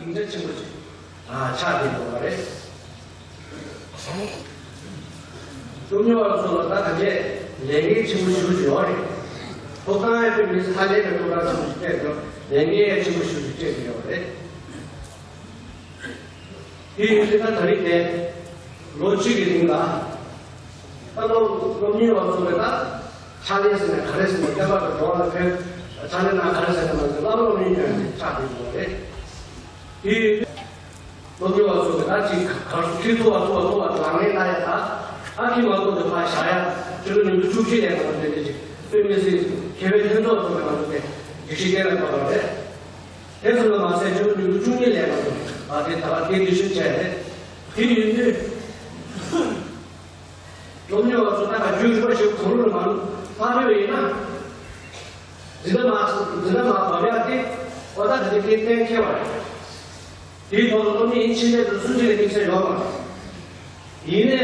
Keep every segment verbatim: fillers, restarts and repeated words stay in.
སྡིངས་ཆ་ཆེན་པོ་ཅིག་ཨ་ཆགས་བསྡད་ཡོད་པ་རེད། སློབ་གཉེར་བ་ཚོ་ལ་ད་ག་འདྲས་ལས་འགན་ཆེན་པོ་ཞེ་པོ་ཅིག་ཡོད་རེད། ཐོབ་ཐང་ཡོད་པའི་མི་ཚེ་ཧ་ལས་པའི་ཐོབ་ཐང་ཆེན་པོ་ཞིག་སྤྲད་འདུག་ལས་འགན་ཆེན་པོ་ཞེ་པོ་ཅིག་སྤྲད་ཀྱི་ཡོད་རེད། དེ་ཡིན་དུས་ད་ད་རེས་དེ་ལོ་གཅིག་གི་རིང་ལ་ད་སློབ་སློབ་གཉེར་བ་ཚོ་ལ་ད་ཕྱག་ལས་ཟེར་ནས་ག་རེ་ཟེར་ནས་སྐྱབས་པ་དང་འགྲོ་བ་ལ་ཕན་ཕྱག་ལས་གནང་ག་རེ་ཟེར་ནས་མ་ཟེར་བླ་མ་སློབ་གཉེར་ཡོད་ནས་ཆགས་བསྡད་ཡོད་རེད། དེ་ཡིན་དུས། སློབ་གཉེར་བ་ཚོ་གི་ད་ཅིག་གར་སོ་ཁྱེར་ཐུབ་པ་ཐུབ་པ་ཐུབ་པ་ལག་ལེན་བསྟར་ཡ་ད་ཨ་ཁྱི་མ་གཏོགས་དེ་ཕར་བཞག་ཡ་ཕྱི་ལོ་ཉིས་སྟོང་བཅུ་གཅིག་ནས་ང་ཚོ་དེ་འདྲ་ཅིག་དཔེ་མི་སྲིད་མཁས་པའི་ལྷན་ཚོགས་ཚོ་གི་ང་ཚོ་དེ་སྒྲིག་གཞི་གཏན་ལ་ཕབ་པ་རེད། དེ་ཚོ་ལ་མ་ཟད་ཕྱི་ལོ་ཉིས་སྟོང་བཅུ་གཉིས་ནས་ང་ཚོ་ཨ་དེ་ད་ག་དེ་འདྲ་ཞིག་བྱས་རེད། དེ་ཡིན་དུས། སློབ་གཉེར་བ་ཚོ་ད་ག་རྒྱུན་རིང་པོ་ཞིག་གོ་རུ་ལ་མ་ལྷག་ཡོད་ཡིན་ན། འཛིན་གྲྭ་མ་འཛིན་གྲྭ་མ་བབས་ཡག་དེ་ཨོ་ད་ག་དེ་གཏན་འཁེལ་བ་རེད། དེའི་ཐོག་ཏུ་སློབ་གཉེར་ཡིན་ཕྱིན་ཆད་དུ་སུ་གཅིག་ལ་དམིགས་བསལ་ཡོད་མ་རེད། ཡིན་ནའི།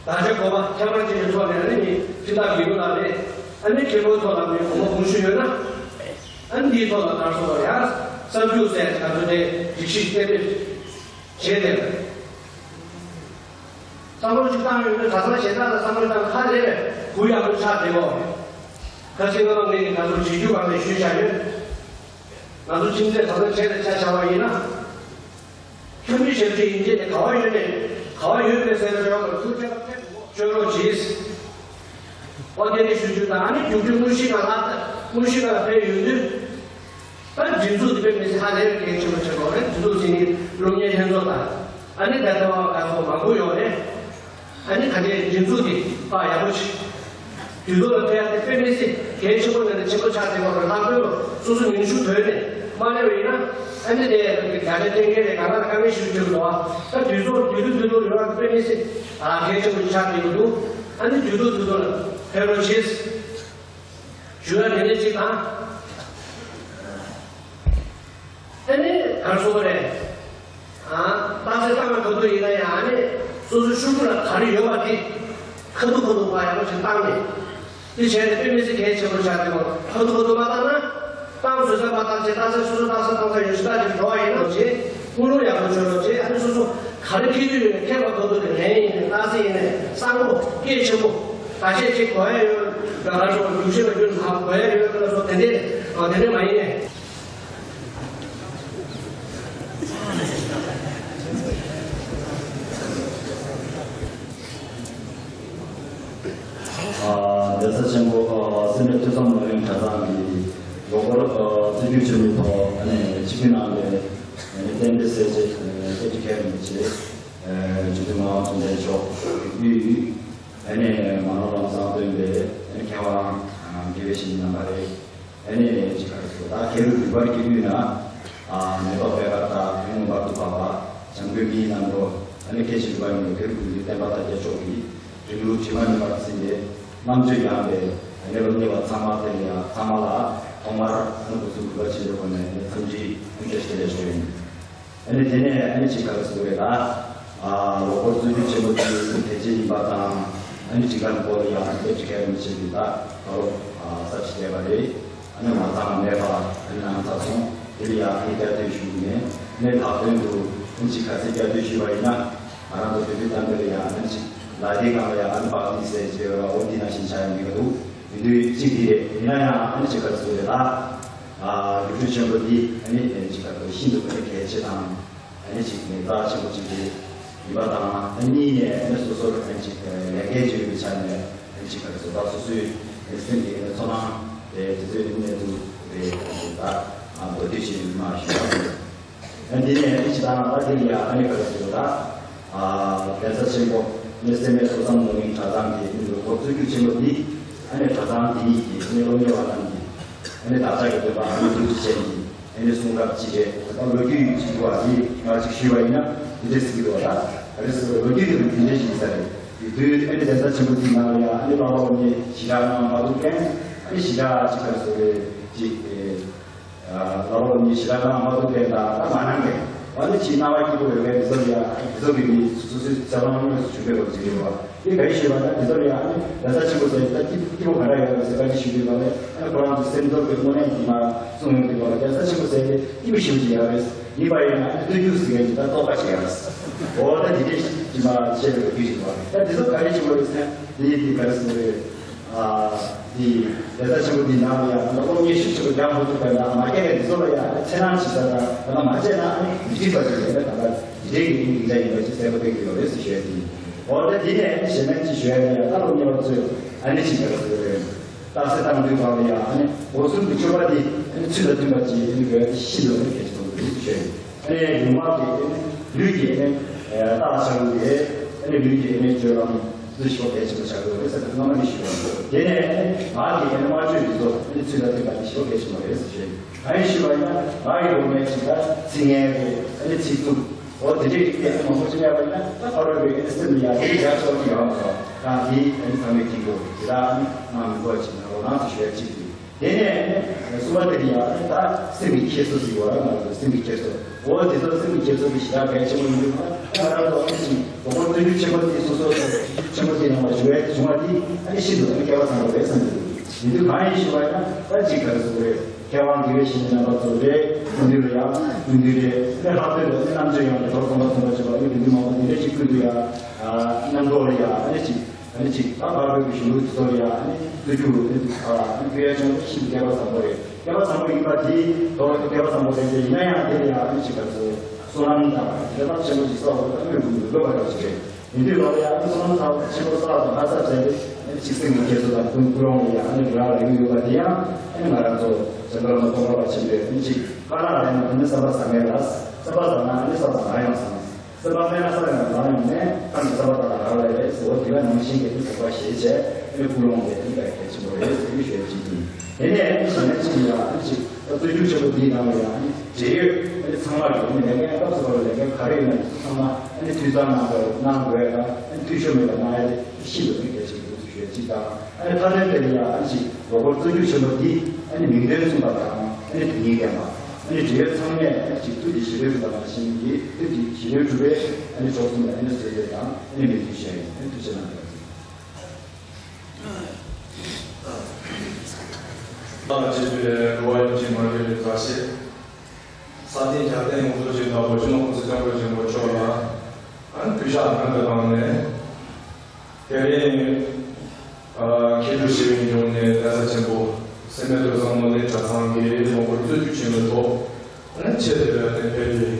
བདག་ཅག་གོ་བ་ཁྱད་པར་ཅན་གྱི་ཐོག་ནས་ཨ་ནི་མི་སྤྱི་བཏང་དགེ་སློང་ལགས་རེད། ཨ་ནི་མཁན་པོའི་ཐོག་ལ་མི་གོང་མ་གོང་ཞུ་ཡོད་ན། ཨ་ནི་འདིའི་ཐོག་ལ་གར་སོང་བ་ཡང་གསར་འཇུག་ཟེར་ང་ཚོ་དེ་སྒྲིག་གཞི་གཏན་འབེབས་བྱས་ཏེ། བསམ་བློ་གཅིག་བཏང་ཡོད་ན་གྲྭ་ཚང་གཞན་དག་ལ་བསམ་བློ་བཏང་ཁ་ལས་རེ་གུ་ཡག་པོ་ཆགས་བསྡད་ཡོད་རེད། ཁ་སང་སྔ་མ་ངས་ཀྱི་ང་ཚོ་བྱེད་རྒྱུ་གང་ལས་ཞུས་བཞག་ཡོད། ང་ཚོ་ཁྱིམ་མཚེས་གྲྭ་ཚང་གྲས་ལ་ཆ་བཞག་པ་ཡིན་ན། ཁྱོད་མི་ཞབས་ཕྱི་ཡིན་ཅེས་ནས་ག་བ་ཡོད་ནས་ག་བ་ཡོད་པའི་སེམས་ལ་ཡོང་བར་ཐུགས་རྗེ་ཆེ་ལོ་བྱེད། ཨོ་དེ་ནི་ཞུ་རྒྱུ་དང་ཨ་ནི་རྒྱུགས་སྤྲོད་དངོས་གཞི་ཁག་ལ་དངོས་གཞི་ཁག་ལ་ཕེབས་ཡོང་དུས། ད་སྒྲིག་འཛུགས་དེ་དཔེ་མི་སྲིད་ཧ་ལས་པའི་གལ་ཆེན་པོ་ཆགས་ཡོད་རེད། སྒྲིག་འཛུགས་ཟིན་ནི་སློབ་གཉེར་ལྷན་ཚོགས་དང་ཨ་ནི་ད་ལྟ་བ་ག་ཚོད་མང་པོ་ཡོད་རེད། ཨ་ནི་ག་འདྲའི་སྒྲིག་འཛུགས་དེ་ཕར་ཡག་པོ་ཞིག་དུས་ཐོག་ལ་ཕེབས་ཡག་དེ་དཔེ་མི་སྲིད་གལ་ཆེན་པོ་ནང་ནས་ཆེན་པོ་ཆགས་བསྡད་པ་རེད། ལྷག་དོན་དུ་སོ་སོ་མིང་གཞུང་དོན་ནས་མ་སླེབས་པ་ཡིན་ན་ཨ་ནི་དེ་ཡག་པོ་གི་བརྒྱ་ཆ་གཏན་འཁེལ་རེད། ག་ལ་དཀའ་ངལ་ཞིག་འཕྲད་འདུག་བ། ད་དུས་ཚོད་དུས་ཐོག་ཡོང་ཡག་དེ་དཔེ་མི་སྲིད་ཨ་གལ་ཆེན་པོ་ཞིག་ཆགས་བསྡད་ཀྱི་འདུག་ཨ་ནི་དུས་ཐོག་དུས་ཐོག་ལ་ཕེབས་རོགས་བྱེད། ཞུ་ཡ་དེ་འདྲ་ཅིག་དང་། ཨ་ནི་གར་སོང་བ་རེད། ཨ་རྟགས་གསལ་བཏང་བའི་གོ་ཐོས་ཡིན་ན་ཡང་ཨ་ནི་སོ་སོའི་ཤོག་བུ་ལ་ག་རེ་ཡོད་པ་དེ་ཁ་ཐུག་ཁ་ཐུག་པ་ཡག་པོ་ཞིག་བཏང་ནས། དེ་བྱས་ནས་དཔེ་མི་སྲིད་གལ་ཆེན་པོ་ཆགས་ཏེ་ཁ་ཐུག་ཁ་ཐུག་མ་བཏང་ན། བཏང་བཟོད་ས་མ་བཏང་བྱས་རྟགས་གསལ་སོ་སོ་རྟགས་གསལ་བཏང་ས་ཡོད་ཞིག་ལྟ་ཅིག་འགྲོ་བ་ཡིན་ནོ་བྱས། སྐུ་རླུང་ཡག་པོ་བྱོས་རོགས་བྱེད། ཨ་ནི་སོ་སོ་ག་རེ་འཁྱེར་རྒྱུ་ཡོད་ན་འཁྱེར་བ་ཐོག་ཏུ་ནས་ལན་ཡིན་ནའི་རྟགས་གསལ་ཡིན་ནའི་གསང་སྒོ་སྐད་ཆེན་པོ་ད་བཤད་ཅིག་གོ་ཡ་ཡོད། ད་ག་སོ་རྒྱུགས་ཤེས་པ་རྒྱུན་ལ་གོ་ཡ་ཡོད་ལ་སོ་དེ་འདྲས་ཨ་དེ་འདྲས་མ་ཡིན་ནའི། གདན་ས་ཆེན་པོ་སེམས་པའི་ཐོས་བསམ་ནོར་གླིང་གྲྭ་ཚང་གི་ལོ་འཁོར་བཅུ་བཅུ་ཆེན་མོའི་ཐོག་ཆིབས་བསྒྱུར་གནང་བའི་བསྟན་པའི་སྲས་བཅས་སྐད་ཆ་ཁྱེར་མི་བྱེད། ཇུ་ཏི་མ་ཚུལ་ལྡན་མཆོག་དབུས་མ་ནོར་ལམ་བཟང་སྟོན་པའི་མཁས་དབང་དགེ་བའི་བཤེས་གཉེན་རྣམ་པ་རེད། ཨ་ནི་ཅིག་ག་རེ་ཟེར་ད་གེ་རུ་བི་བར་གྱི་དབུས་ན་མེ་ཏོག་པད་དཀར་དང་མངོན་པར་དུ་བབས་པ་བྱམས་མགོན་མིའི་རྣམ་རོལ། ཨ་ནི་སྐད་ཅིག་བི་བར་ཉིད་གེ་རུ་བི་བར་བསྟན་པ་དར་རྒྱས་མཆོག་གིས་རིང་ལུགས་དྲི་མ་མེད་པར་ཟིན་ཏེ་རྣམ་དཔྱོད་ཡངས་པའི་ཨ་ནི་སློབ་གཉེར་བ་ཚང་མ་དེ་ལ་ཡང་ཚང་མ་ལ་ཐོག་མར་ཨ་ནི་སྐུ་གཟུགས་གུས་པ་ཆེན་པོའི་སྒོ་ནས་ཨ་ནི་འཚམས་འདྲི་ཐུགས་རྗེ་ཆེ་ཞུ་ཡིན། ཨ་ནི་དེ་ནས་ཨ་ནི་ཅིག་ག་རེ་ཟེར་དགོས་རེད་ད། ལོ་འཁོར་བཅུ་བཅུ་ཆེན་མོ་དེ་གལ་ཆེ་ཡིན་པ་དང་ཨ་ནི་སྒྲིག་ཁང་སྐོར་ལ་ཡང་ཨ་ནི་སླེབས་ཀྱི་ཁྱད་པར་མི་ཆེ་བའི་ད་ད་ལོ་གསར་ཞིག་བསྡད་པ་རེད། ཨ་ནི་མ་ཚང་མེད་པ་ཨ་ནི་ནང་ཚགས་སོང་། དེ་ལ་ཡང་ཨ་ནི་བསྐྱར་ཟློས་ཞུ་གི་མེད། ཨ་ནི་ལྷག་དོན་དུ་ཨ་ནི་ཅིག་ག་ཚོད་བསྐྱར་ཟློས་ཞུས་པ་ཡིན་ན་ང་རང་ཚོ་བོད་པའི་གཏམ་དཔེ་ལ་ཡང་ཨ་ནི་ཅིག་ལ་དེའི་སྒང་ལ་ཡང་ཨ་ནི་པགས་ནི་ཟས་བྱས་པ་འོ་འདི་ནང་བཞིན་ཆགས་ཡོང་གི་འདུག་ཡིན་དུས་གཅིག་འདི་རེད། ཡིན་ན་ཡང་ཨ་ནི་ཅིག་ག་རེ་ཟེར་དགོས་རེད་ད། སྒྲུབ་ཆོས་ཆེན་པོ་འདི་ཨ་ནི་ཅིག་ག་རེ་ཤིན་ཏུ་ཨ་ནི་གལ་ཆེ་དང་ཨ་ནི་ཅིག་ནི་རྩ་ཆེན་པོ་ཅིག་རེད་ཡིན་པ་དང་ཨ་ནི་གཉིས་ནས་ཨ་ནི་སོ་སོར་ཨ་ནི་ཅིག་ལས་འགན་ཅིག་ཡོད་པའི་ཆ་ནས་ཨ་ནི་ཅིག་ག་རེ་ཟེར་ད་སོ་སོའི་ཨ་ནི་སེམས་ཀྱི་ཨ་ནི་ཚོར་སྣང་དེ་དེ་ཚོའི་ཨ་ནི་གནས་ཚུལ་རེད་ད་མདོར་བསྡུས་ཤིག་མ་ཞུ་བ་རེད། ཨ་འདི་ནས་ཨ་ནི་ཇི་ལྟར་ད་འདི་ལ་ཡང་ཨ་ནི་ག་རེ་ཟེར་ད། གདན་ས་ཆེན་པོ་ནི་སེམས་པའི་ཐོས་བསམ་ནོར་གླིང་གྲྭ་ཚང་གི་ཨ་ནི་ལོ་འཁོར་བཅུ་བཅུ་ཆེན་པོ་འདི་ཨ་ནི་གྲྭ་ཚང་འདི་ཉིད་ཀྱི་ཨ་ནི་སློབ་གཉེར་བ་རྣམས་ཀྱི་ཨ་ནི་བདག་ཅག་གི་སྟོན་པ་ཨ་ནི་ཐུགས་རྗེ་ཅན་གྱི་ཨ་ནི་གསུང་རབ་ཅིག་རེད། ད་ལོ་རྒྱུས་ཅིག་བ་འདི་ང་ཅིག་ཞུས་པ་ཡིན་ན་འདི་འདྲས་ཟེར་གྱི་འདུག་ད་ག་རེ་ཟེར་ལོ་རྒྱུས་དེ་ལ་འདི་འདྲས་ཞིག་ཡིན་ས་རེད། ཡོད་དུས་ཨ་ནི་གདན་ས་ཆེན་པོ་འདི་ནང་ལ་ཡང་ཨ་ནི་བླ་མ་ཨ་ནི་ཞི་དྲག་གནང་མ་ཐུབ་མཁན་ཨ་ནི་ཞི་དྲག་ཅིག་ག་རེ་ཟེར་རེད་ཅིག་ལ་ལོ་ནི་ཞི་ལ་ནང་མ་ཐུག་པའི་ལ་ད་མ་ནང་གི་ཨ་ནི་ཕྱི་སྣང་བ་སྐྱིད་པོ་ཡོད་པའི་དེ་ཚོ་ལ་ཡང་དེ་ཚོ་གི་མི་སོ་སོའི་ཚེ་དབང་དངོས་སུ་བྱུང་བའི་སྐོར་ཅིག་ཡོད་པ། དེ་ག་རེ་ཞུས་པ་ན་དེ་ཚོ་ལ་ཡང་ཨ་ནི་གདན་ས་ཆེན་པོ་ཟེར་ད་སྐྱིད་སྐྱིད་པོ་ག་འདྲ་ཡོད་རེད་ཟེར་བ་ཅིག་ཞུས་པའི་བར་ལ་ཨ་ནི་ཁོ་རང་ཚོ་སེམས་ཚོར་གྱི་དངོས་གནས་ཀྱི་མ་གསུངས་ཡོང་དུས་བར་ལ་གདན་ས་ཆེན་པོ་ཟེར་ཏེ་སྐྱིད་པོ་ཞེ་པོ་ཅིག་ཡོད་རེད། ཡིན་པ་ཡིན་ན་ཨ་ནི་སྟོད་རྒྱུག་ཟེར་མཁན་ཅིག་ད་རྟོགས་པ་ཅིག་ཡོད་རེད། འོ་ད་དེ་འདྲས་ཅིག་མ་བཤད་པའི་རྒྱུ་ཞིག་བ་ད་དེ་ཚོ་ག་རེ་ཞིག་བ་རེད་ཟེར་ན་དེ་ཡིན་དེ་ག་རེ་ཟེར་རེད། འདི་གདན་ས་ཆེན་པོ་འདི་ནང་ལ་ཡང་སློབ་གཉེར་ཤུགས་ཆེན་པོ་རྒྱག་མ་ཐུབ་པ་ཡིན་ན་མ་སྐྱེས་པའི་འདི་ཚོ་ལ་ཡང་ཚེ་ནང་ཇི་ལྟར་དང་ད་ལྟ་མ་བྱས་ན་ཨ་ནི་མི་འགྲིག་པ་ཞིག་ཡོད་པས་ད་ལྟ་འདི་འདྲའི་གི་སྡིངས་ཆ་ཡིན་པ་ཞིག་གསལ་པོ་བསྟན་གྱི་ཡོད་རེད་ཟེར་ཞུ་ཡ་དེ་ཡིན། འོ་ད་འདི་ནས་ཨ་ནི་གཞན་ཕན་ཅིག་ཞུ་ཡ་ལ་ཡང་ད་སློབ་གཉེར་བ་ཚོས་ཨ་ནི་ཅིག་ཡོད་རེད། རྟགས་གསལ་བཏང་དུས་སྒང་ལ་ཡང་ཨ་ནི་འོ་ཟུར་གྱི་སྤྱོད་པ་འདི་ཨ་ནི་ཚུལ་དང་མཐུན་པ་ཅིག་ཨ་ནི་དགོས་ཡ་དེ་ཤིན་ཏུ་ཨ་ནི་གལ་ཆེན་པོ་རེད་ཟེར་ཞུ་ཡ་ཡིན། ཨ་ནི་ལུས་ངག་གི་ཨ་ནི་ལུས་ཀྱི་ཨ་ནི་རྟགས་འཆར་ལུགས་རེད། ཨ་ནི་ལུས་ཀྱི་ཨ་ནི་སྤྱོད་ལམ། འདི་ཞེ་པོ་གལ་ཆེན་པོ་ཆགས་ཡོད་རེད་ཟེར་ན་སྔ་མ་ནས་ཞུས་པ་རེད། དེ་ནས་ངག་གི་ཨ་ནི་སྨྲ་བརྗོད་འདི་ཚོ་ཨ་ནི་ཚུལ་དང་མཐུན་པ་འདི་ཞེ་པོ་གལ་ཆེན་པོ་རེད་ཟེར་ཞུས། གང་ཡིན་ཞུས་པ་ཡིན་ན་ངག་གི་སྒོ་ནས་ཇི་ལྟར་ཚིག་ངན་རེད། ཨ་ནི་ཚིག་རྩུབ། འོ་དེ་འདྲའི་སྐད་ཆ་མང་པོ་ཅིག་སླེབས་པ་ཡིན་ན་ད་ཕ་རོལ་པོའི་ཨ་ནི་སེམས་ལ་ཡང་དེ་ཡག་ཤོས་ཅིག་ཡོང་མ་སོང་། ད་འདི་ཨ་ནི་ཚང་མས་འགྲིག་འདུག་ཇི་ལྟར་ཨ་ནི་སྣང་མི་དགོས་ཅིག་ན་རོགས་གནང་ཟེར་ཞུ་ཡ་གཅིག་རེད། དེ་ནས་གསུམ་པ་དེ་ཡང་ད་སེམས་ཀྱི་འཁྱེར་སོ་ཟེར་བ་ང་ཚོ་སེམས་ཀྱི་འཁྱེར་སོ། འོ་དེ་ཚོ་སེམས་ཀྱི་འཁྱེར་སོ་དེ་ཞེ་དྲག་གལ་ཆེན་པོ་ཡིན་དུས་ང་རང་ཚོ་ཨ་ནི་ཅིག་ལོ་འཁོར་བཅུ་བཅུ་ཆེན་པོ་དེ་སོ་སོ་ཆེན་པོ་དེ་ནང་ལ་བཞུགས་པའི་བྱུང་བ་དེ་ཨ་ནི་ཤིན་ཏུ་ཨ་ནི་སྐལ་བ་བཟང་པོ་རེད་བསམ་གྱི་འདུག་ཡིན་དུས་གང་ཡིན་ཞུ་བ་ཡིན་ན་ད་ཅིག་ག་རེ་ཟེར་དགོས་རེད། མཁས་དབང་དགེ་བའི་བཤེས་གཉེན་རྣམ་པ་ཚོ་རེད། སྐུ་མདུན་ལ་ཡང་སྐུ་མདུན་རེད། ཨ་ནི་ལྷག་དོན་དུ་ཨ་ནི་རྣམ་དཔྱོད་ཡངས་པའི་གྲོགས་ཚང་མ་ཚང་མ་བྱེད་པ་ཨ་ནི་དགེ་འདུན་མང་པོ་དེ་འདྲ་ཅིག་ཀུན་ཏུ་ཡང་རྣམ་རྟོག་ལ་ཡང་ཨ་ནི་ཅིག་ཨ་ནི་ཅིག་ད་བར་བོད་ཀྱི་གཞུང་ལུགས་ཀྱི་ཐོག་ལ་ཡང་ཨ་ནི་བརྩི་བཀུར་ཨ་ནི་ཕུལ་ཡ་བྱུང་ན་ཤིན་ཏུ་སྐལ་བ་བཟང་པོ་རེད། སྐལ་བ་བཟང་པོ་ཡིན་པ་དེ་དོ་སྐལ་བ་བཟང་པོ་རེད་དེ་ཡིན་ན་ཡང་དེ་ལ་ཡང་ཨ་ནི་ཅིག་ག་ཚོད་བསོད་ནམས་དང་རྒྱལ་ཁམས་ཆེན་པོ་ཅིག་བསགས་དགོས་ད་སྨོན་ལམ་འདོད་པ་འདྲ་ཞིག་རེད། ཡིན་དུས་ལ་ཡང་ཨ་ནི་བསོད་ནམས་དང་ཆེན་པོ་བསགས་དང་ལྷ་ས་བྱས་ཏེ་ཨ་ནི་ཅིག་སེམས་ཀྱི་འཁྱེར་སོ་དང་ཀུན་ཀུན་སློང་ལ་ཡང་ཨ་ནི་རང་ལ་ཡོང་ཡོད་པ་དེ་ཡང་ཨ་ནི་ང་རང་ཚོ་བྱམས་པ་ལ་སྟོང་པ་བ་ཆེན་པོས་ཨ་ནི་ཅིག་བཀའ་གནང་ལེན་ན་ཨ་ནི་བསམ་པ་བཟང་ངེས་ལ་བསམ་པ་བཟང་ན་ཨ་ནི་བསམ་པ་བཟང་ཡང་བཟང་། སེམས་པ་སྨན་ན་ས་ཡང་ལངས་ཡོང་ནས་ཨ་ནི་བསམ་པ་དང་རག་ལས་རེད་ཟེར་བ་དེ་ག་ནང་བཞིན་གྱི་ཨ་ནི་དགོངས་པ་བཞེས་བྱས་ཨ་ནི་ཀུན་སློང་དེ་ཨ་ནི་དཔེ་གལ་ཆེན་པོ་རེད་ཟེར་ཞུ་ཡ་གཅིག་ཡིན། དེ་ནས་ཨ་ནི་གཞན་ཕན་གཅིག་ཡིན་ལ་ཨ་ནི་གཅིག་ད་རྩོད་རྒྱུགས་ཆེན་པོ་འདིའི་ནང་ལ་ཡང་ཨ་ནི་འབྲེལ་ཡོད་ཨ་ནི་ཚང་མ་གི་ཨ་ནི་ལས་འགན་སྐབས་སུ་བབས་པའི་ལས་འགན་ག་རེ་ཡོད་ན་དེ་ཚོ་ཚང་མ་ཨ་ནི་འཐུས་ཚང་གནང་དགོས་གནང་དགོས་ལ་ཨ་ནི་འཐུས་ཤོར་མེད་པ་གནང་ཡ་དེ་ཤིན་ཏུ་ཨ་ནི་གལ་ཆེན་པོ་རེད་ཟེར་ཞུ་ཡ་གཅིག་དང་། ཨ་ནི་མཐའ་དོན་དེ་ལ་ཡང་ཨ་ནི་ཅིག་ལོ་འཁོར་རྩ་རྒྱུད་ཆེན་པོ་འདི་ཨ་ནི་མིང་དོན་མཚུངས་པ་དང་ཨ་ནི་དོན་སྙིང་ལྡན་པ། ཨ་ནི་འབྲེལ་ཡོད་ཚང་མས་ཨ་ནི་ཅིག་ཐུགས་ཀྱི་བཞེད་དོན་གྲུབ་པ་ནང་བཞིན་གྱི་ཐུགས་ཀྱི་བཞེད་དོན་གྲུབ་པའི་ཨ་ནི་གྲོགས་གསུམ་ལ་ཨ་ནི་གསོལ་འདེབས་དང་ཨ་ནི་མོས་མཐུན་ཞུ་ཡ་ཡིན། ཨ་ནི་ཐུགས་རྗེ་གནང་། རྗེ་བཙུན་རྒྱལ་བ་ཡུམ་ཆེན་མ་གི་ལས་བཀའ་བཞེས། ས་སྟེང་རྒྱལ་བསྟན་ཡོངས་རྫོགས་ཀྱི་བདག་པོ་སྤྱི་ནོར་༸གོང་ས་༸སྐྱབས་མགོན་ཆེན་པོ་མཆོག་ལ་ཨ་ནི་གུས་ཕྱག་སྔོན་དུ་བཏང་ནས། དེ་རིང་ཨ་མཁས་གྲུབ་ཞི་བའི་འབྱུང་གནས་གདན་ས་ཆེན་པོ་སེམས་དཔའི་ཐོས་བསམ་ནོར་གླིང་གྲྭ་ཚང་གི་ལོ་འཁོར་རྩ་རྒྱུད་ཆེན་མོའི་ཐོག་ཨ་ནི་ཆེད་དུ་ཡོད་པའི་ཕེབས་པའི་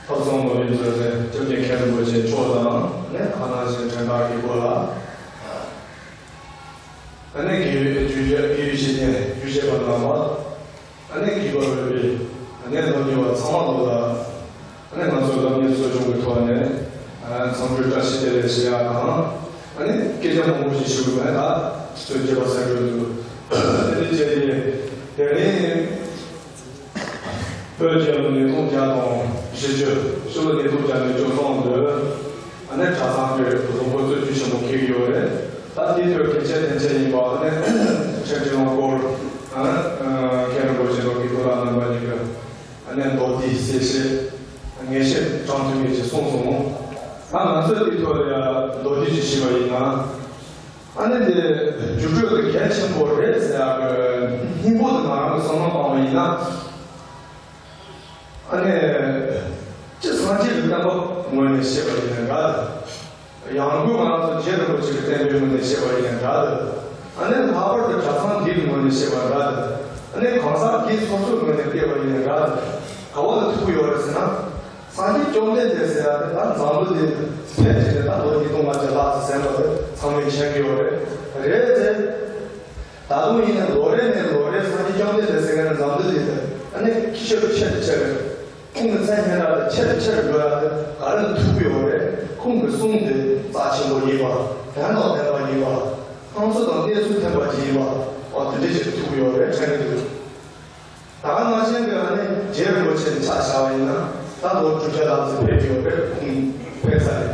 ཐོས་བསམ་ནོར་གླིང་གཙོ་འཛིན་སྐྱབས་རྗེ་མཁན་རིན་པོ་ཆེ་མཆོག་དང་ཨ་ནི་ཨ་ནང་བཞིན་དོན་དག་གི་སྐོར་ལ། ཨ་ནི་དགེ་བའི་རྒྱུ་ཆ་དགེ་བའི་བཤེས་གཉེན་རྒྱུད་བཤད་པ་རྣམ་པ། ཨ་ནི་དགེ་བ་འོས་པའི་ཨ་ནི་ལོ་རྒྱུས་པ་ཚང་མ་ལོ་ལ། ཨ་ནི་ང་ཚོའི་ལམ་ནས་གསོ་སྦྱོང་གི་ཐོག་ནས་ཨ་འཚམས་འདྲི་བཀྲ་ཤིས་བདེ་ལེགས་ཞུ་ཡག་དང་། ཨ་ནི་སྐད་ཆ་མང་པོ་ཞིག་ཞུ་གི་མེད་ད། ཚོད་རྒྱས་པ་ཟེར་འགྲོ་འདུག་དེ་འདྲ་བྱས་ཏེ་དེ་རིང་བོད་རྒྱལ་ལོ་ཉིས་སྟོང་བརྒྱ་དང་བཞི་བཅུ། ཕྱི་ལོ་ཉིས་སྟོང་བརྒྱ་དང་བཅུ་གསུམ་ལོའི་ཨ་ནི་གྲྭ་ཚང་དེར་བཟོ་འགོ་གཙོ་ཆེན་པོ་འཁེལ་གྱི་ཡོད་རེད། ད་དེའི་ཐོག་གལ་ཆེ་དོན་ཆེ་ཡིན་པ་ཨ་ནི་ཁྲིམས་སྤྱི་ནང་སྐོར་ཨ་ནི་མཁན་རིན་པོ་ཆེ་མདོ་སྡེ་ཁོ་རང་རྣམ་པ་གཉིས་ཀྱིས་ཨ་ནི་མདོ་སྡེའི་གསལ་བཤད་ངེས་ཤེས་དྲང་ཐུབ་མེད་ཅེས་གསུངས་སོང་། ད་ང་ཚོས་དེའི་ཐོག་ལ་ཡང་མདོ་སྡེ་ཅིག་ཞུས་པ་ཡིན་ན། ཨ་ནི་འདི་རྒྱུགས་སྤྲོད་དེ་གལ་ཆེན་པོ་རེད་ཟེར་ཡག་གི་སྙིང་པོ་དེ་ང་རང་གི་བསམ་བློ་བཏང་བ་ཡིན་ན། ཨ་ནི་སྤྱིར་སངས་རྒྱས་ཀྱི་བསྟན་པ་ངོས་ནས་བཤད་པ་ཡིན་ན་འདྲ། ཡང་སྒོས་ང་རང་ཚོ་རྗེ་རིན་པོ་ཆེ་གི་བསྟན་པའི་ངོས་ནས་བཤད་པ་ཡིན་ན་འདྲ། ཨ་ནི་ལྷག་པར་དུ་གྲྭ་ཚང་འདིའི་ངོས་ནས་བཤད་པ་འདྲ། ཨ་ནི་གང་ཟག་འདི་སོ་སོའི་ངོས་ནས་བལྟས་པ་ཡིན་ན་འདྲ། ག་བ་ལ་ཐུག་ཡོད་རེད་ཟེར་ན། སངས་རྒྱས་བཅོམ་ལྡན་འདས་ཟེར་ཡག་དེ་ད་འཛམ་བུ་གླིང་ཕལ་ཆེར་ད་ལོ་ཉིས་སྟོང་ལྔ་བརྒྱ་ལྷག་ཙམ་ཟིན་པ་དེ་ཚང་མས་མཁྱེན་གྱི་ཡོད་རེད། རེད་དེ། ད་དུང་ཡིན་ན་ལོ་རེ་ནས་ལོ་རེ་སངས་རྒྱས་བཅོམ་ལྡན་འདས་ཟེར་མཁན་འཛམ་བུ་གླིང་དེ་ཨ་ནི་ཁྱད་ཆོས་ཆེ་རུ་ཆེ་རུ། ཁོང་གི་མཚན་སྙན་གྲགས་དེ་ཆེ་རུ་ཆེ་རུ་འགྲོ་ཡག་དེ་ག་རེ་ལ་ཐུག་གི་ཡོད་རེད། ཁོང་གི་གསུང་དེ་རྩ་ཆེན་པོ་ཡིན་པ། དོན་དང་ལྡན་པ་ཡིན་པ། སྣང་ཚུལ་དང་གནས་ཚུལ་མཐུན་པ་ཅིག་ཡིན་པ། འོ་དེ་འདྲ་ཞིག་ཐུག་གི་ཡོད་རེད་དྲན་གྱི་འདུག་ད་ནང་བཞིན་གྱི་ཨ་ནི་རྗེ་རིན་པོ་ཆེ་ཆ་བཞག་པ་ཡིན་ན་ད་ལོ་དྲུག་བརྒྱ་ལྷག་ཙམ་ཕེབས་ཡོད་པས་ཁོང་ཕེབས་ས་རེད།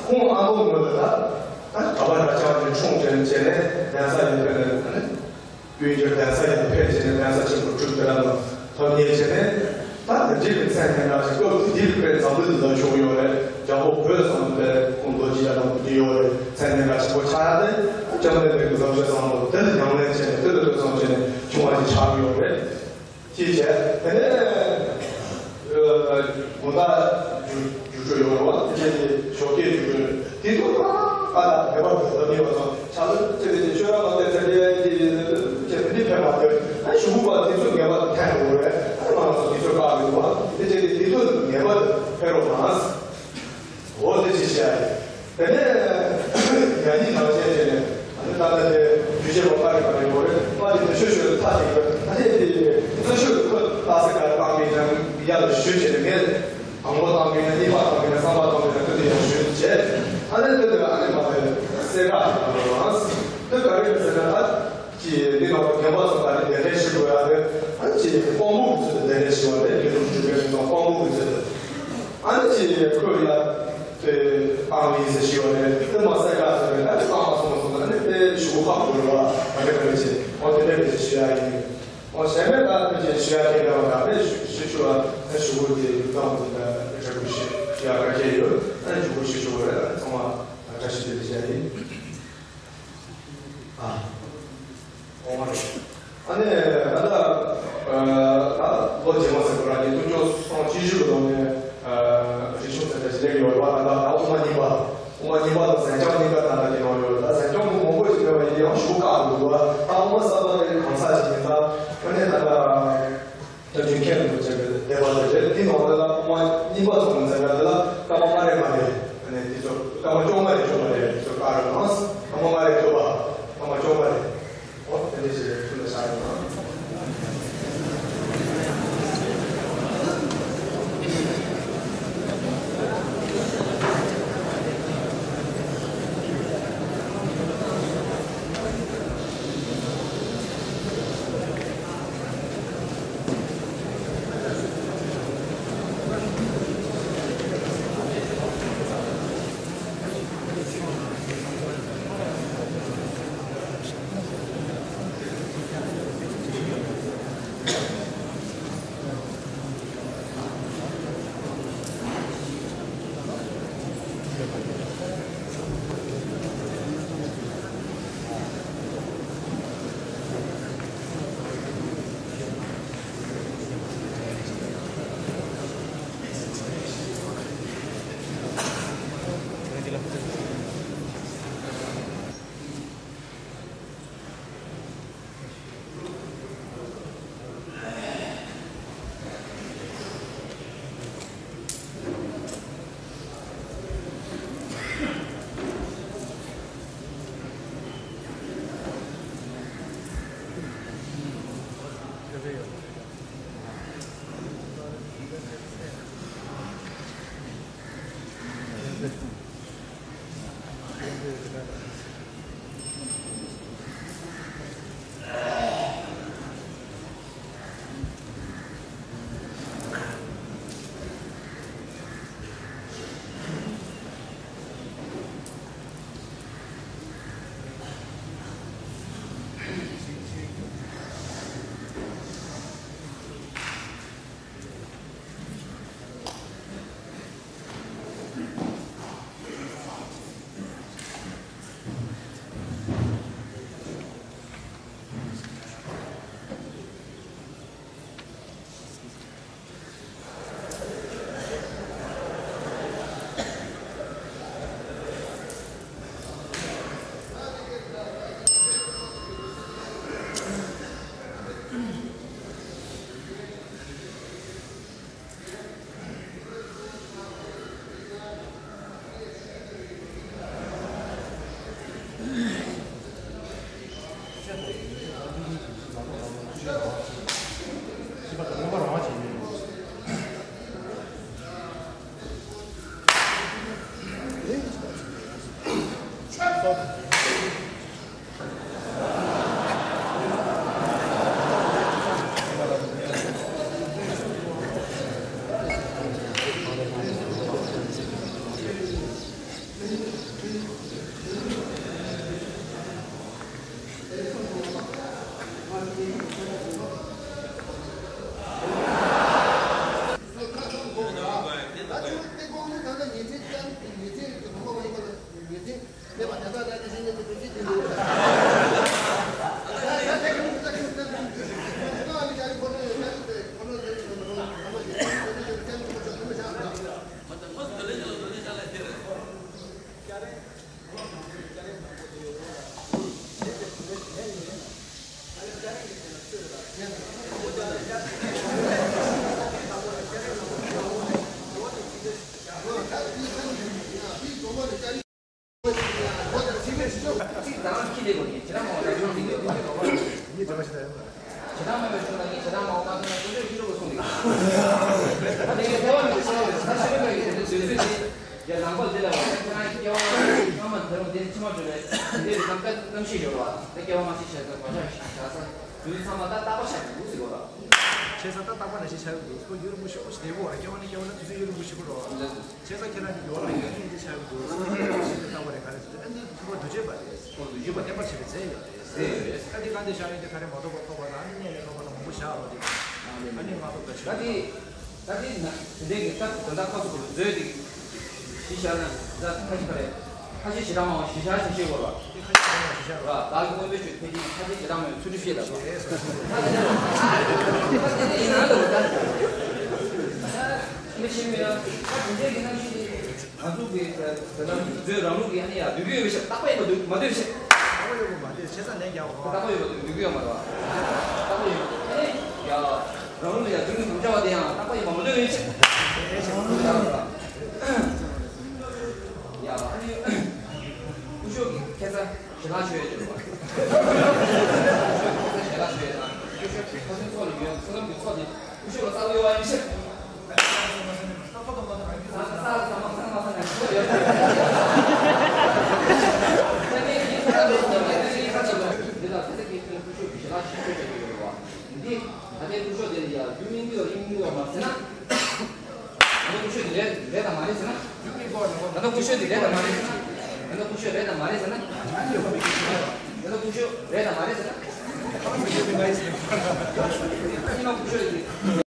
ཁོང་ཨ་ལོ་ངོས་ལ་ད་ད་གྲྭ་པ་གྲྭ་ཆག་གི་འཁྲུངས་དྲན་བྱས་ནས་གདན་ས་ཡར་ཕེབས་ནས་ཨ་ནི་དབུས་འགྱུར་གདན་ས་ཡར་ཕེབས་བྱས་ནས་གདན་ས་ཆེན་པོ་གྲུབ་དེ་རང་ལ་ཕེབས་ཉེས་བྱས་ནས། ད་དེ་འདྲའི་གི་མཚན་སྙན་གྲགས་ཤིག་སྐབས་དེ་དུས་དཔེ་འཛམ་བུ་གླིང་ལ་བྱུང་ཡོད་རེད། རྒྱལ་པོ་བོད་ཟེར་བ་དེ་ཁོང་ལོ་བརྒྱ་དང་དགུ་བཅུ་ཡོད་རེད། མཚན་སྙན་གྲགས་ཆེན་པོ་ཆགས་ཡག་དེ་བཅོམ་ལྡན་འདས་ཀྱི་བཟང་སྤྱོད་བཟང་པོ་དེ་ལ་ཉམས་ལེན་བྱས་ནས་དེ་ལ་ཐོས་བསམ་བྱས་ནས་བྱུང་བ་ཞིག་ཆགས་ཀྱི་ཡོད་རེད། ཅེས་བྱས། དེ་ནས་དགོན་བདག་རྒྱུགས་རྒྱུགས་སྤྲོད་ཡོད་རེད་བ། དེ་བྱས་ཏེ་ཞོགས་ཀས་རྒྱུགས་སྤྲོད་དེ་ཚོ་ད་ག་ལ་ངེས་པར་དུ་ལབ་ཡོད་པ་སོང་། ཆ་ལ་ཚེ་འདི་ཆོས་ར་མ་བསྟན་ཚེ་འདི་ཡ་ཡི་ཅེས་འདི་ཕན་མ་ཐོགས། ཨ་ཞུ་བ་དེ་ཚོ་ངེས་པར་དུ་ཕན་དགོས་རེད། ཨ་ནི་ང་ཚོ་དེ་ཚོ་བཀག་ཡོད་བ། དེ་བྱས་ཏེ་དེ་ཚོ་ངེས་པར་དུ་ཕན་རོགས་གནང་། འོ་དེ་ཅི་བྱ་ཡི། དེ་ནས་ཡ་ཡིག་ནང་བཤད་བྱས་ནས་ཨ་ནི་ད་ལྟ་དེ་རྒྱུ་བྱེད་པ་པ་རེ་པ་རེ་ཡོད་རེད། པ་དེ་ནི་ཤོད་ཤོད་ཐག་ཅིག་ཡོད། ཨ་ནི་དེ་རྩ་ཤོད་ཁོ་ལྟ་ས་ག་རེ་བཏང་གི་ཡང་ཡ་ལ་ཞུས་བྱས་ནས་ངས། དང་པོ་བཏང་གི་ན་གཉིས་པ་བཏང་གི་ན་གསུམ་པ་བཏང་གི་ན་དེ་དེ་ཡང་ཞུས་བྱས། ཨ་ནི་དེ་དེ་ཨ་ནི་མ་དེ་གསལ་བསྒྲགས་ཞིག་བཏང་གི་རེད། དེ་ག་རེ་རེད་ཟེར་ན་ད་ཅི་འདི་ནང་དུ་རྒན་པ་ཚོ་ག་རེ་གདན་འདྲེན་ཞུ་དགོས་ཡ་རེད། ཨ་ནི་ཅི་དཔང་པོ་གི་ཚུལ་དུ་གདན་འདྲེན་ཞུ་བ་རེད། དགེ་ལུགས་ཞུ་མཁན་ཚོ་དཔང་པོ་གི་ཚུལ་དུ། ཨ་ནི་ཅི་ཁོས་ཡ་དེ་བཏང་གི་ཡིན་ཟེར་ཞུ་བ་རེད། དེ་མ་གསལ་བསྒྲགས་ཟེར་བས་ད་ཅི་བཏང་མ་སོང་མ་སོང་ན་ཨ་ནི་དེ་ཞུ་གོ་ཁག་པོ་རེད་བ། ག་རེ་ག་རེ་བྱེད་འོ་དེ་འདྲ་གི་ཅི་ཞུ་ཡ་ཡིན། ཨོ་གཞན་པའི་ད་ཕལ་ཆེར་ཞུ་ཡ་དེ་འདྲ་བ་ད་ཕལ་ཞུ་ཞུ་ཆུ་བ་ད་ཞུ་བོ་དེ་ཡུལ་ཙམ་དེ་འདྲ་དྲག་པོ་ཞུ་ཡ་ག་གེ་ཡོད། ཨ་ནི་ཞུ་བོ་ཞུ་ཆུ་བོ་རེད། ཨ་ནི་ཚང་མ་བཀྲ་ཤིས་བདེ་ལེགས་ཞུ་ཡ་ཡིན། ཨ་ཨོ་མ་རེད། ཨ་ནི་ད་ལྟ་ད་ལོ་རྗེས་མ་ཟེར་དགོས་ར་ཉིས་སྟོང་བཅུ་གསུམ་བཅུ་བཞི་གི་ལོ་ནས་རིག་གཞུང་ཚན་པ་ཞིག་སླེབས་ཡོད་རེད་བ། ད་ལྟ་ད་དབུ་མ་གཉིས་པ། དབུ་མ་གཉིས་པ་དང་ཟན་ལྕམ་གཉིས་ཀ་ད་ལྟ་དེ་ནང་ཡོད་རེད། ད་ཟན་ལྕམ་མང་པོ་ཞིག་ཕེབས་པ་ཡིན་ཡང་ཞུ་བཀག་འདུག་བ། ད་དབུ་མ་གསར་པ་དེ་གང་ཟག་ཞིག་ཡིན་ཙང་ཨ་ནི་ད་ལྟ་སྐྱབས་རྗེ་མཁན་རིན་པོ་ཆེ་གི་སྡེ་པ་དེ་རེད། དེ་ནང་ལ་ད་དབུ་མ་གཉིས་པ་ཚོགས་ནས་མཛད་པ་དེ་ལ་བཀའ་མ་སྔ་རེ་མ་རེ་ཨ་ནི་དེ་ཚོ་བཀའ་མ་བཅོ་ལྔ་རེ་བཅོ་ལྔ་རེ་དེ་ཚོ་བཀའ་རེ་གནང་། བཀའ་མ་སྔ་རེ་བཅོ་ལྔ། བཀའ་མ་བཅོ་ལྔ་རེ། ཨོ་དེ་འདྲ་ཞིག་རེད། ཐུགས་ལ་བཞག་ཡོད་ན། ཁྱེད་རང་ཁྱི་ལས་དགོས་ཀྱི་ཁྱེད་རང་མ་འོངས་པ་ཁྱེད་རང་ཁྱི་ལས་དགོས་ཀྱི། ཁྱེད་རང་མ་འོངས་པ་ཁྱེད་རང་ཁྱི་ལས་དགོས་གསུངས་ཀྱི། ད་དེ་གའི་ཐེ་བ་མི་ཤེས་ས་ཤེས་པའི་གི་དེ་ཚོའི་ཚོད་དེ་ཡ་ནང་པ་འདི་ལ་བ་ཁྱེད་རང་སྐྱེ་བ་སྔ་མ་དེ་རུང་དེ་ཕྱི་མ་འགྲོ་བའི་དེ་རུ་གནམ་གནམ་གཤིས་ཡོད་བ་དེ་སྐྱེ་བ་སྔ་ཕྱི་བྱས་ཙང་བག་ཆགས་ཤིག་བྱ་ས་དུས་ཚང་མ་ད་རྟག་པ་ཆགས་ཀྱི་འདུག་ཟེར་གོ་ད། ཆེ་ས་ད་རྟག་པ་ནང་བཞིན་ཆགས་ཀྱི་འདུག་ཁོ་ཡུན་རིང་པོ་ཞེ་པོ་ཞིག་བསྡད་དགོས་བ་སྐྱེ་བ་ནས་སྐྱེ་བ་ན་དུས་ཚོད་ཡུན་རིང་པོ་ཞིག་འགྲོ་བ། བྱས་ཙང་ཁྱེད་རང་གི་ཡོད་ལ་ཡོད་ནི་འདི་ཆགས་ཀྱི་འདུག་ཤིན་ཏུ་ལྟ་བ་རེད། ག་རེ་ཟེར་ཨ་ནི་ཁོ་འདུ་བྱེད་པ་རེད། ཁོ་འདུ་བྱེད་པ་བརྟན་པར་བྱེད་པའི་རྫས་ཡོད་རེད། རྫས་ཡོད་རེད། ཨ་འདི་ག་འདི་བཞག་ཡོད་འདི་ག་རེ་མ་ཐོགས་པ་ཐོགས་པ་དང་ཨ་ནི་གནས་ལས་ཐོགས་པ་དང་མང་པོ་བཞག་རོགས་འདི། ཨ་ནི་མ་ཐོགས་པ་ད་ཞུ་ད་འདི་ད་འདི་ན་དེ་འདྲའི་གི་ད་ད་ད་ཁ་སུ་གི་མཛོད་འདི་གཞི་བཞག་ན་ད་ཁ་ཞིག་ག་རེ། ཁ་ཆེ་ཞེ་དྲག་མང་བ་ཞེ་ཤ་ཞེ་ཤེས་དགོས་ལ། དེ་ཁ་ཆེ་ཞེ་དྲག་མང་བ་ཞེ་ཤ་ར། བདག་གི་དབང་པོའི་ཆོས་ཕལ་ཆེར་ཁ་ཆེ་ཞེ་དྲག་མང་བའི་ཚུལ་ཁྲིམས་ཤེས་ལ་རེད། ཁ་ཆེ་ཞེ་དྲག་མང་བ་ཡིན་ན་འདྲ་བོ་ད། མི་ཤེས་མེད་ཡ། ཁ་དེ་འདྲའི་གི་གནམ་གཤིས་དེ་ང་ཚོ་གི་ད་ལྟ་མཛོད་རང་ལུགས་ཀྱི་ཨ་ནི་ཡ་འདོད་རྒྱུ་ཡོད་པའི་ཕྱིར་རྟག་པ་ཡིན་པ་འདོད་མ་འདོད་པའི་ཕྱིར། རྟག་པ་ཡོད་པ་མ་འདོད་བྱས་ཙང་ལན་རྒྱག་པ། རྟག་པ་ཡོད་པ་འདོད་འདོད་རྒྱུ་ཡོད་མ་རེད་བ། རྟག་པ་ཡོད་པ་ཨ་ནི་ཡ། རང་ལུགས་ཡ་འདོད་རྒྱུ་འདོད་བྱ་བ་དེ་ཡང་རྟག་པ་ཡིན་པ་མ་འདོད་པའི་ཕྱིར། ཡ་ཨ་ནི། སྐུ་ཞབས་ཀྱི་ཁ་ཚ་ཞལ་ལག་མཆོད་ཡས་བྱོས་པ། སྐུ་ཞབས་ཀྱི་ཁ་ཚ་ཞལ་ལག་མཆོད་ཡས་དང་སྐུ་ཞབས་ཀྱི་ཁ་ཚ་ཚོགས་ལ་ཡོད་ས་ལམ་གྱི་ཚོགས་དེ་སྐུ་ཞབས་ལ་བསགས་ཡོད་པ་ཡིན་ཕྱིར། ས་ས་ས་མ་ས་མ་ས་ན་ཚོགས་ཡོད། ད་ངས་ཡིན་ས་ལ་ཡོད་ས་ལ་ཡོད་ས་ལ་ཡོད་ས་ལ་ཡོད། འདི་ལ་ཁ་ཚ་གི་ཁ་ཚ་སྐུ་ཞབས་ཀྱི་ཞལ་ལག་ཞིག་མཆོད་བྱས་ཡོད་རེད་བ། འདི་ད་ལྟའི་སྐུ་ཞབས་དེ་ལ་ཡ་རྒྱུ་སྨིན་གྱི་ཡོད་རེད་སྨིན་གྱི་ཡོད་མ་ཟེར་ན། ད་ལྟ་སྐུ་ཞབས་འདི་རེད་རེད་དང་མ་རེད་ཟེར་ན། ད་ལྟ་སྐུ་ཞབས་འདི་རེད་དང་མ་རེད་ཟེར་ན། ད་ལྟ་སྐུ་ཞབས་རེད་དང་མ་རེད་ཟེར་ན། ད་ལྟ་སྐུ་ཞབས་རེད་དང་མ་རེད་ཟེར་ན། ཨ་ནི་སྐུ་ཞབས་འདི།